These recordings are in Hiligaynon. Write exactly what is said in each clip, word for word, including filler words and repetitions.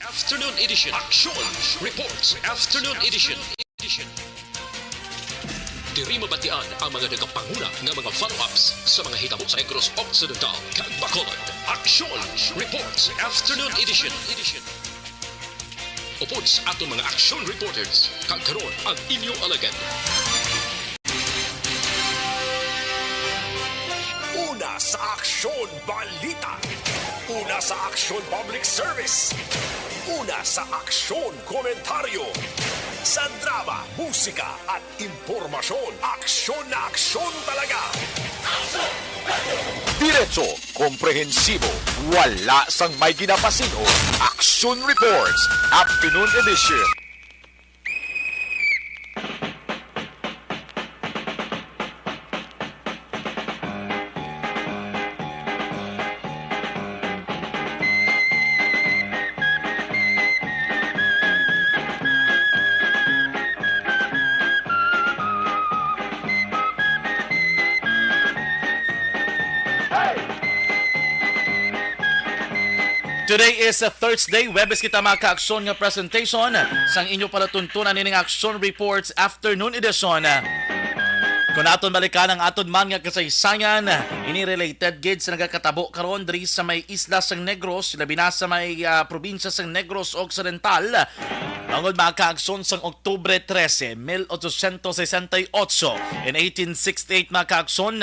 Afternoon Edition. Action Reports Afternoon Edition. Diri mabatian ang mga nagapanguna nga mga follow-ups sa mga hitabo sa Negros Occidental kag Bacolod. Action Reports Afternoon Edition. Upod sa aton mga action reporters, kag karon ang inyo alagad. Una sa aksyon, balita. Una sa aksyon, public service. Una sa aksyon, komentaryo. Sa drama, musika, at impormasyon, aksyon na aksyon talaga. Diretso, komprehensibo, wala sang may ginapasin-o. Action Reports, Afternoon Edition. Today is a Thursday, Webes kita, mga kaaksyon, nga presentation sang inyo palatuntunan nining Action Reports Afternoon Edition. Kung aton balikan ang aton man nga kasaysayan, ini related gid sa nagakatabo karon diri sa may isla sang Negros, labi na sa may, ah, probinsya sang Negros Occidental. Bangod, mga kaagson, sang Oktubre trese, mil ochocientos sesenta y ocho, in eighteen sixty-eight, mga kaagson,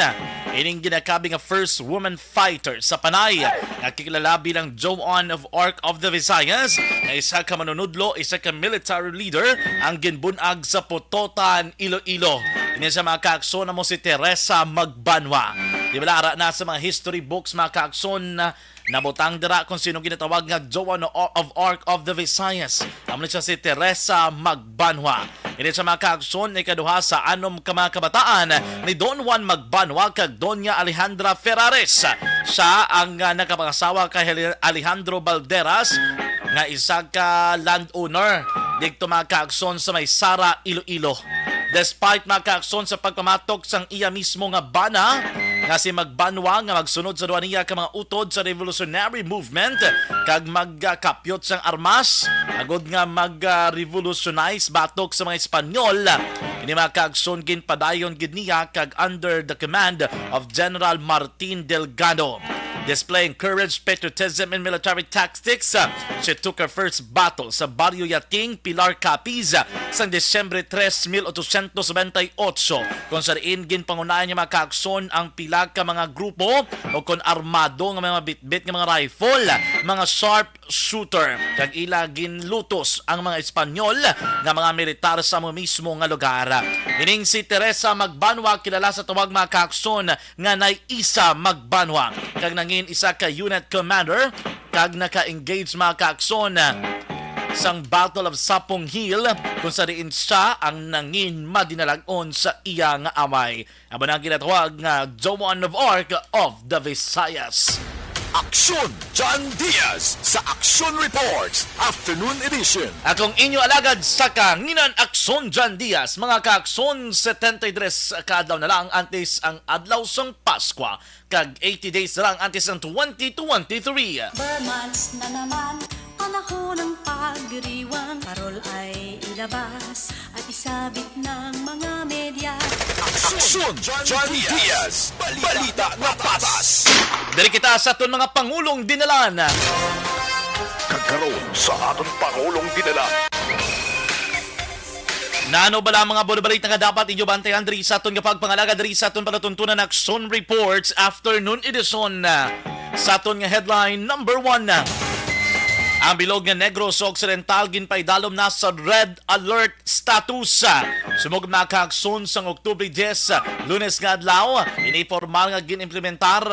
ining ginakabi nga first woman fighter sa Panay, nga kilala bilang Joan of Arc of the Visayas, nga isa ka manunudlo, isa ka military leader, ang ginbun-ag sa Pototan, Iloilo. Ini sa, mga kaagson, amo si Teresa Magbanwa. Di ba, ara na sa mga history books, mga kaagson, nabutang dira kung sino ginatawag nga Joan o-, of Arc of the Visayas. Amo ni siya si Teresa Magbanwa. Ini sa, mga kaagson, ikaduha sa anom ka mga kabataan ni Don Juan Magbanwa kag Doña Alejandra Ferrares. Siya ang, ah, nakapangasawa kay Hel-, Alejandro Balderas, nga isa ka landowner didto, mga kaagson, sa may Sara, Iloilo. Despite, mga kaagson, sa pagpamatok sang iya mismo nga bana nga si Magbanwa, nga magsunod sa duha niya ka mga utod sa revolutionary movement kag magkapyot sang armas agud nga mag-revolutionize batok sa mga Espanyol, ini, mga kaagson, ginpadayon gid niya kag under the command of General Martin Delgado. Displaying courage, patriotism, and military tactics, uh, she took her first battle sa Barrio Yating, Pilar, Capiz, uh, sang Disyembre tres, mil ochocientos noventa y ocho, kung sa diin ginpangunahan niya, mga kaagson, ang pila ka mga grupo o kon armado nga mga bitbit nga mga rifle, mga sharp shooter, kag ila ginlutos ang mga Espanyol nga mga militar sa amo mismo nga lugar. Ining si Teresa Magbanwa, kilala sa tawag, mga kaagson, nga Nay Isa Magbanwa, kag nangin isa ka unit commander kag naka-engage, mga kaagson, sang Battle of Sapong Hill, kung sa diin siya ang nangin madinalag-on sa iya nga amay. Amo na ang ginatawag nga Joan of Arc of the Visayas. Aksyon John Diaz sa Action Reports Afternoon Edition. Akong inyo alagad sa kahanginan, Aksyon John Diaz. Mga kaakson, setenta y tres ka adlaw na lang antes ang adlaw sang Paskwa, kag eighty days na lang antes ang twenty twenty-three. Ber months na naman, panahon ng pagdiriwang. Parol ay ilabas at isabit ng mga media. Aksyon John Diaz, balita na patas. Diri kita sa aton mga pangulong dinalan. Kag karon sa aton pangulong dinalan. Nano bala ang mga bulibalita nga dapat inyo bantayan diri sa aton nga pagpangalaga diri sa aton palatuntunan Aksyon Reports Afternoon Edition? Sa aton nga headline number one, ang bilog nga Negros Occidental ginpaidalom na sa red alert status. Sumog, mga kaagson, sang Oktubre diyes, Lunes nga adlaw, ini formal nga gin-implementar.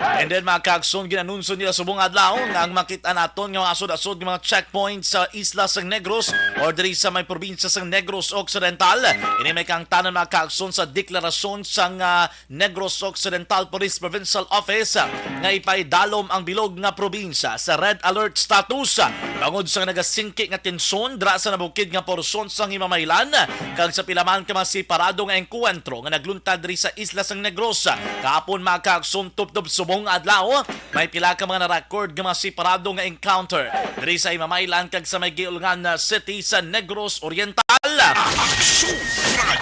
And then, mga kaagson, gin-anunsyo nila subong adlaw nga ang makit-an naton nga mga asod-asod nga mga checkpoint sa isla sang Negros or diri sa may probinsya sang Negros Occidental. Ini may kaangtanan, mga kaagson, sa deklarasyon sang, ah, Negros Occidental Police Provincial Office, ah, nga ipaidalom ang bilog nga probinsya sa red alert status, ah, bangod sa nagasingki nga tensyon dira sa nabukid nga porsyon sang Himamaylan, kag sa pila man ka mga separado nga engkuwentro nga nagluntad diri sa isla sang Negros. Kahapon, mga kaagson, tubtob subong Karong adlaw, may pila ka mga na-record nga mga separado nga encounter diri sa Himamaylan kag sa may giulungan na city sa Negros Oriental.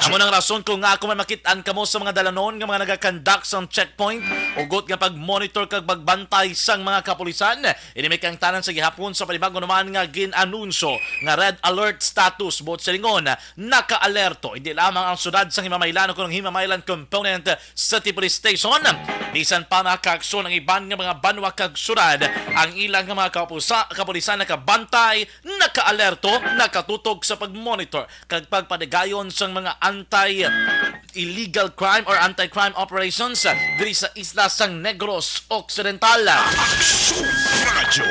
Amo nang rason kung nga ako may makit-an kamo sa mga dalanon nga mga nagakandak sang checkpoint, ugot nga pag-monitor kag magbantay sang mga kapulisan. Ini may kaangtanan sa gihapon sa panibago naman nga gin-anunsyo nga red alert status, buot silingon, naka-alerto hindi lamang ang siyudad sang Himamaylan o kung Himamaylan Component City Police Station, bisan pa nakaaksyon ang iban nga mga banwa kag siyudad. Ang ilang nga mga kapusa-, kapulisan nakabantay, naka-alerto, nakatutok sa pag-monitor kag pagpadigayon sang mga anti-illegal crime or anti-crime operations diri sa isla sang Negros Occidental. Aksyon Radyo.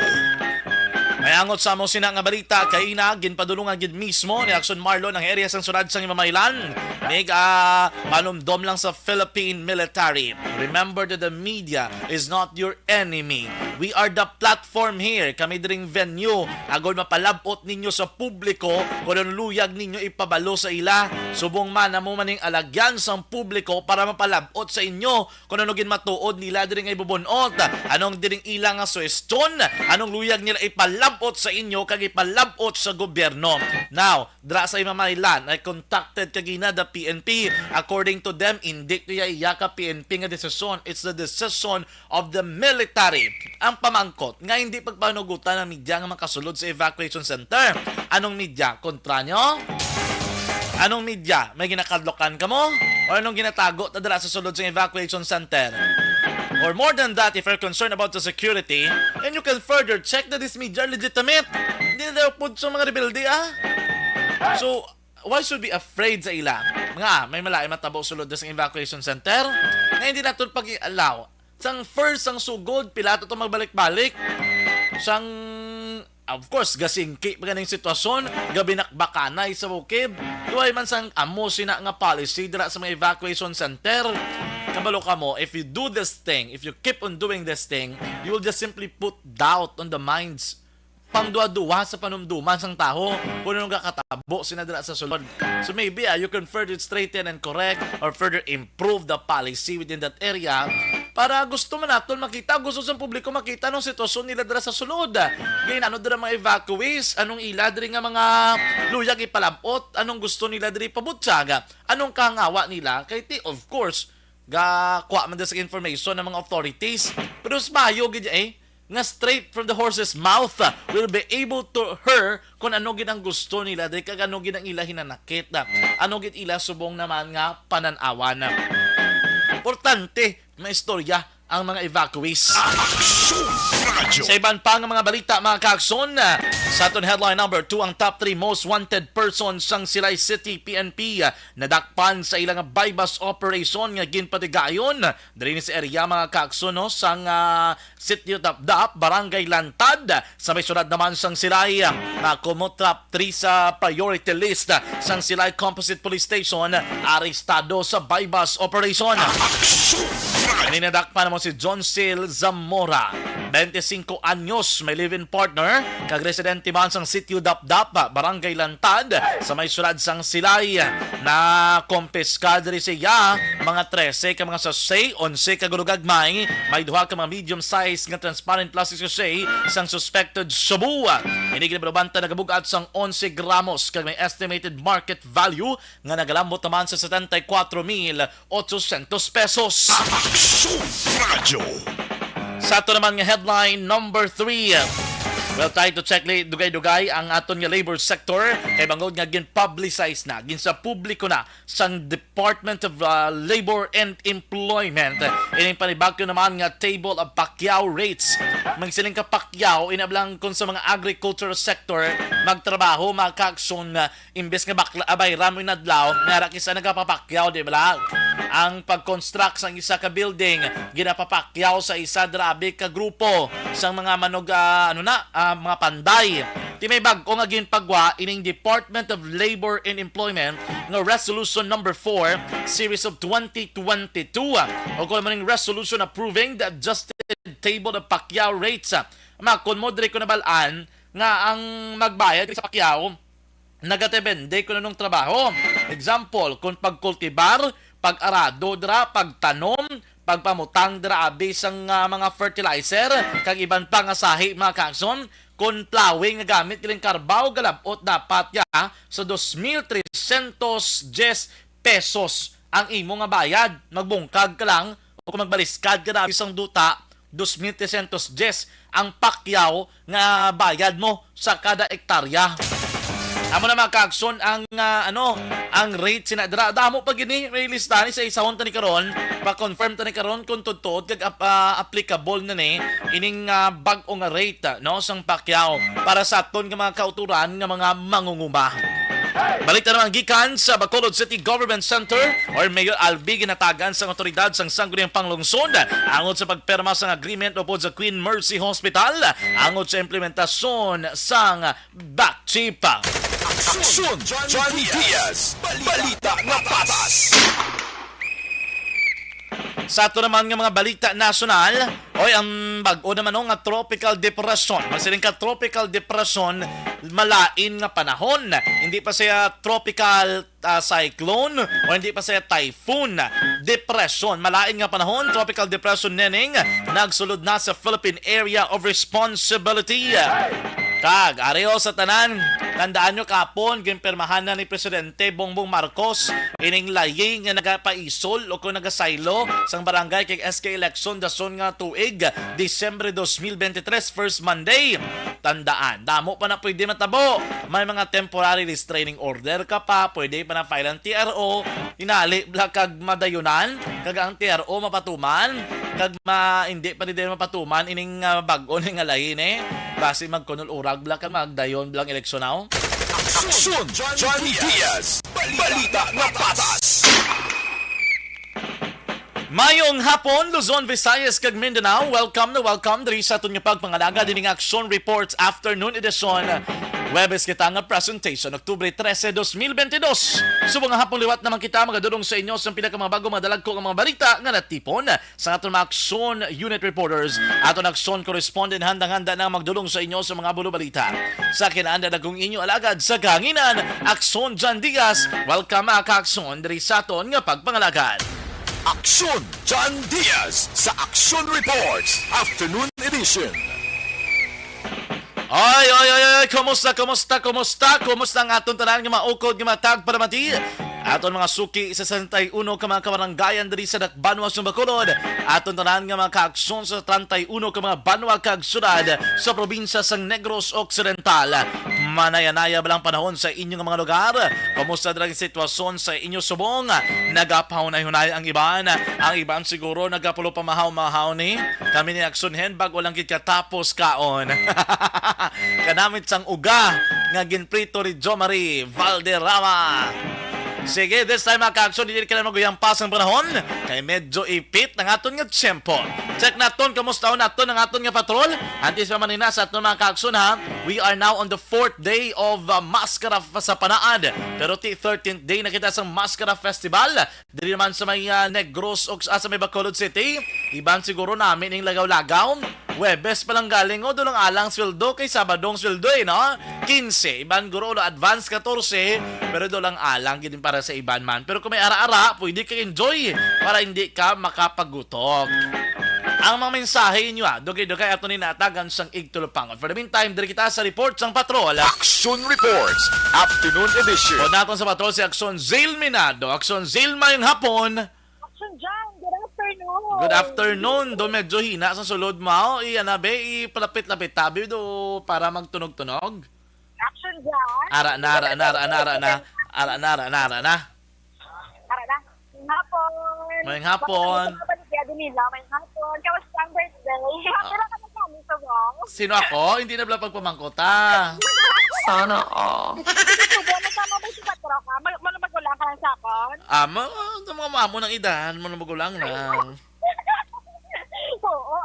May angot sa amo sina nga balita, kaina ginpadulungan gid mismo ni Aksyon Marlon ang area sang siyudad sang Himamaylan. Nig, ah, panumdom lang sa Philippine military. Remember that the media is not your enemy. We are the platform here. Kami diring venue. Agod mapalab-ot ninyo sa publiko kung anong luyag ninyo ipabalo sa ila. Subong man, amo man ning alagyan sang publiko para mapalab-ot sa inyo kung ano ginmatuod nila diri nga ibubun-ot, anong diring ila nga suhestyon, anong luyag nila ipalab-ot sa inyo kag ipalab-ot sa gobyerno. Now, dira sa Himamaylan, I contacted kagina the P N P. According to them, indi ko iya iya ka P N P nga desisyon. It's the decision of the military. Ang pamangkot, nga hindi pagpanugutan ang media nga makasulod sa evacuation center. Anong media? Kontra nyo? Anong media? May ginakadlokan kamo? O anong ginatago ta dira sa sulod sa evacuation center? Or more than that, if you're concerned about the security, then you can further check that this media are legitimate. Hindi na daw pud sa mga rebelde, ah. So, why should be afraid sa ila? Nga, may malain matabo sulod sa evacuation center? Nga hindi naton pag-i-allow. Sang first, sang sugod, pila to magbalik-balik. Sang, of course, gasingki pa ganing sitwasyon, gabinakbakanay sa bukid. Tuway man sang amo sina nga policy dira sa mga evacuation center. Kabalo kamo, if you do this thing, if you keep on doing this thing, you will just simply put doubt on the minds, pangduha-duha sa panumduman sang tawo kung ano gakatabo sina dira sa sulod. So maybe, ah, you can further straighten and correct or further improve the policy within that area para gusto man naton makita, gusto sang publiko makita anong sitwasyon nila dira sa sulod. Gay ano dira mga evacuees, anong ila diri nga mga luyag ipalabot, anong gusto nila diri pabutyag, anong kahangawa nila. Kay ti, of course, gakuha man dira sa information ng mga authorities. Pero mas maayo gid, eh, nga straight from the horse's mouth, uh, will be able to her kung ano gid ang gusto nila diri kag ano gid ang ila hinanakit, uh, ano gid ila subong naman nga panan-awan. Importante maistorya ang mga evacuees. Aksyon Radyo. Sa iban pa nga mga balita, mga kaakson, uh, sa aton headline number two, ang top three most wanted persons sang Silay City P N P, uh, nadakpan sa ilang buy-bust operation nga ginpatigayon diri ni sa area, mga kaakson, no, sang, ah, Sitio Dapdap, Barangay Lantad, sa may siyudad naman sang Silay. Nakumo top three sa priority list sang Silay Composite Police Station, arestado sa buy-bust operation. Aksyon Radyo. Ini nadakpan naman si John Sil Zamora, twenty-cinco anyos, may live-in partner, kag residente man sang Sitio Dapdap, Barangay Lantad, sa may siyudad sang Silay. Nakompiska diri sa iya mga trese ka mga sachet, onse ka gulugagmay, may duha ka mga medium-sized nga transparent plastic sachet sang suspected shabu. Ini ginabalubanta nagabugat sang onse gramos kag may estimated market value nga nagalambot naman sa setenta y cuatro mil ochocientos pesos. Aksyon Radyo. Sa ato naman nga headline number three, we'll try to check li-, dugay-dugay ang aton nga labor sector kay bangod nga gin-publicize na, ginsa publiko na sang Department of, uh, Labor and Employment ining panibagyo naman nga table of Pacquiao rates. Magsiling ka Pacquiao, inablang kung sa mga agricultural sector magtrabaho, mga kaakson, uh, imbes nga bakla, abay, ramoy nadlaw, may ara kisa nagapapakyaw, di ba? Ang pag-construct sang isa ka building, ginapapakyaw sa isa, drabe ka grupo sang mga manog-, ah, ano na, ah, mga panday. Ti may bag-o nga ginpagwa ining Department of Labor and Employment nga Resolution Number Four, Series of twenty twenty-two, o kung ano maning resolution approving the adjusted table of Pacquiao rates. Makon mo, diri ko nabal-an nga ang magbayad sa Pacquiao nagadepende kung anong trabaho. Example, kung pagkultibar, pag-arado dira, pagtanom, pagpamutang dira abi sang, ah, mga fertilizer, kag iban pa nga sahi, mga kaagsoon. Kon plowing nga gamit galing karbaw, galab-ot dapat ya sa dos mil tresyentos diyes pesos ang imo nga bayad. Magbungkag ka lang o kung magbaliskad ka na isang duta, dos mil tresyentos diyes ang pakyaw nga bayad mo sa kada ektarya. Amo na, mga kaagsoon, ang, ah, ano, ang rate sina dira. Damo pa gini, may lista ni sa isahon ta ni karon, pa-confirm ta ni karon kung tuod-tuod kag ap-, ah, applicable na ni ining, ah, bag-o nga rate, ah, no, sang pakyaw para sa aton nga mga kauturan nga mga mangunguma. Balita naman gikan sa Bacolod City Government Center, or Mayor Albi, ginatagan sang otoridad sang Sangguniang Panglungsod angot sa pagpirma sang agreement upod sa Queen Mercy Hospital angot sa implementasyon sang back chip. Aksyon, John Diaz. Balita nga patas. Sa ato naman nga mga balita nasyonal, oy, ang bag-o naman, no, nga tropical depression. Magsiling ka, tropical depression, malain nga panahon. Hindi pa siya tropical, ah, cyclone o hindi pa siya typhoon. Depression, malain nga panahon, tropical depression, Neneng, nagsulod na sa Philippine Area of Responsibility. Kag, ari, o, sa tanan, tandaan nyo, kapon, ginpirmahan na ni Presidente Bongbong Marcos ining layi nga nagapaisol o kung nagasaylo sang barangay kag S K election dason nga tuig, Disyembre dos mil bente tres, first Monday. Tandaan, damo pa na pwede matabo. May mga temporary restraining order ka pa, pwede pa na file ang T R O. Inali bala kag madayunan, kag ang T R O mapatuman, kag ma-, hindi pa ni din mapatuman ining, ah, bag-o ni nga layi ni. Basi magkunol urag bala kag magdayon bala ang eleksyon, aw. Aksyon, John Diaz. Balita nga patas. Mayong hapon, Luzon, Visayas, kag Mindanao. Welcome na welcome diri sa aton nga pagpangalagad ining Aksyon Reports Afternoon Edition. Huwebes kita nga presentation, Oktubre trese, dos mil bente dos. Subong nga hapon liwat naman kita magadulong sa inyo sa pinaka mga bago, mga dalagko nga mga balita nga natipon sa aton mga Aksyon Unit Reporters. Aton Aksyon Correspondent handang-handa na magdulong sa inyo sa mga bulo balita. Sa kinanda na kong inyo alagad sa kahanginan, Aksyon John Diaz. Welcome, mga ka-Aksyon, diri sa aton nga pagpangalagad. Aksyon John Diaz sa Aksyon Reports Afternoon Edition. Oy, oy, oy, oy, kumusta, kumusta, kumusta? Kumusta ang aton tanan nga maukod nga matag paramati? Aton mga suki sa sesenta y uno ka mga kabarangayan diri sa Dakbanwa sa Bacolod. Aton tanan nga mga kaaksyon sa treinta y uno ka mga banwa kag syudad sa probinsya sang Negros Occidental. Manayanaya ba lang panahon sa inyo nga mga lugar? Kumusta dira ang sitwasyon sa inyo subong? Nagapahunay-hunay ang iban. Ang iban siguro nagapulo pa mahaw-mahaw ni. Kami ni Aksyon Hen, bag-o lang gid katapos kaon. Kanamit sang uga nga ginprito ni Jo Marie Valderrama. Sige, this time, mga ka-Aksyon, dili ka na maguyang pa sang panahon, kay medyo ipit ang aton nga tiyempo. Check naton, kamusta naton ang aton nga patrol? Antes pa man ina sa aton, mga ka-Aksyon, ha, we are now on the fourth day of, uh, Maskara f-, sa Panaad. Pero ti thirteenth day na kita sa Maskara Festival. Diri naman sa may, ah, Negros o sa, sa may Bacolod City, iban siguro nami ning lagaw-lagaw. Huwebes pa lang galing, o, dulang alang sweldo kay Sabadong sweldo, eh, no? Quince, iban guro ulo advance katorse, pero dulang alang gid para sa iban man. Pero kung may ara-ara, pwede ka enjoy para hindi ka makapagutok. Ang mga mensahe inyo, ah, dugay-dugay ato ni natagan sang igtulupang. For the meantime, diri kita sa report sang patrol. Action Reports, Afternoon Edition. Pod naton sa patrol si Aksyon Zil Minado. Aksyon Zil, mayong hapon. Action John, good afternoon. Good afternoon. Do medyo hina sa sulod mo. Iya na, be, ipalapit-lapit tabi do para magtunog-tunog. Action John. Ara na, ara na, ara na, ara na. Ara na, ara na, ara na. Ara na. Mayong hapon. Mayong hapon. Baka kami sa kabalik, Ate Nila, mayong hapon. Kamusta ang birthday? Ah. Pila ka na kami sa mo? Sino ako? Hindi na bala pagpamangkota. Sana all. Ito, buwan na tama ba si Patro ka? Mal-, mal-, magulang ka lang sa akon? Ah, ma-, sa mga mamo ng edad, mga magulang na. Oo, oo,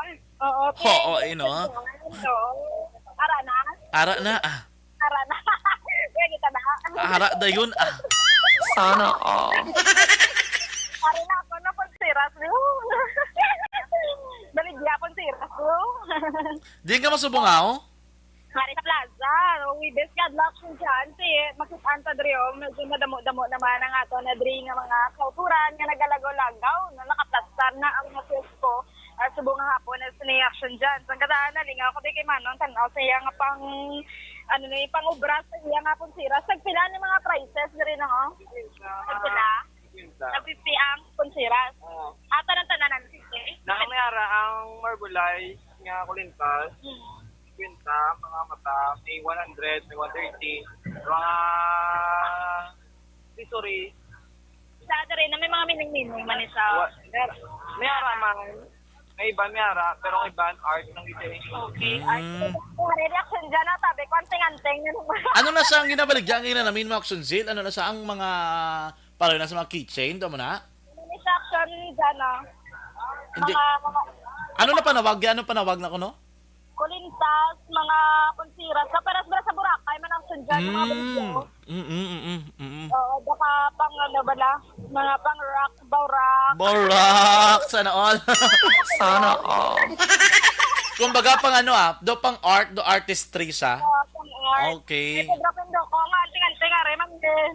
oo. Oo, eh, no? Oo. Ara na? Ara na, ah. Ara na. Kaya kita na. Ara dayon, ah. Sana all. Ari na ako na pagsiras, no? Baligya akong siras, no? Di ka masubungaw? Ngari sa plaza, no? Huwebes ka, adlaw, Action John, si makit-an ta diri, oh, medyo madamo-damo naman ang ato na diri nga mga kauturan nga nagalagaw-lagaw, no? Naka-plus Sana ang mga sales ko, ah, subong nga hapon na sa ni Action dyan. Sa kadaan, nalingaw ko di kay Manong, tanaw sa iya nga pang, ano ni, pang obra sa iya nga pulsira. Sa pila ni mga prices diri, no? Sa pila? Sa fifty ang pulsira. Oo. Ah, tanan-tanan ang fifty? Nang may ara ang Marbolized nga kulintas, Hmm. Kwenta, mga mata, may one hundred, may one thirty, mga accessory. Sa diri na may mga mining-mining man ni sa Wa-, may ara man. May iban, may ara, pero ang iban, art ng detail. Okay. Mm. Ay, may reaction dyan, ah, sabi ko, anting-anting. Ano na sa ang ginabaligya ang ginanamin mo, Action Zil? Ano na sa ang mga, para na sa mga keychain, tama na? Ano ni sa Action dyan, ah? Hindi. Mga, mga Ano na panawag? Ano panawag na kuno? Kulintas, mga pulsiras. Sa peras-peras sa Boracay, man ang sundyan, mga Mm. baligya. Mm, mm, mm, mm, mm. Oo, baka pang ano bala, mga pang rock, baurak. Baurak! Sana all. Sana all. Kumbaga pang ano ah, do pang art, do artistry siya. Oo, pang art. Okay. May pindro-pindro ko, nga anting-anting, are, man din.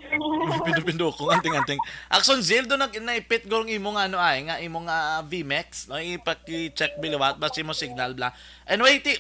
Pindro-pindro ko, nga anting-anting. Action Zil, do nag-, naipit gong imong ano ay, nga imong ah, V-Max, no? Ipaki-check biliwat, basi mo signal bla. Anyway, ti,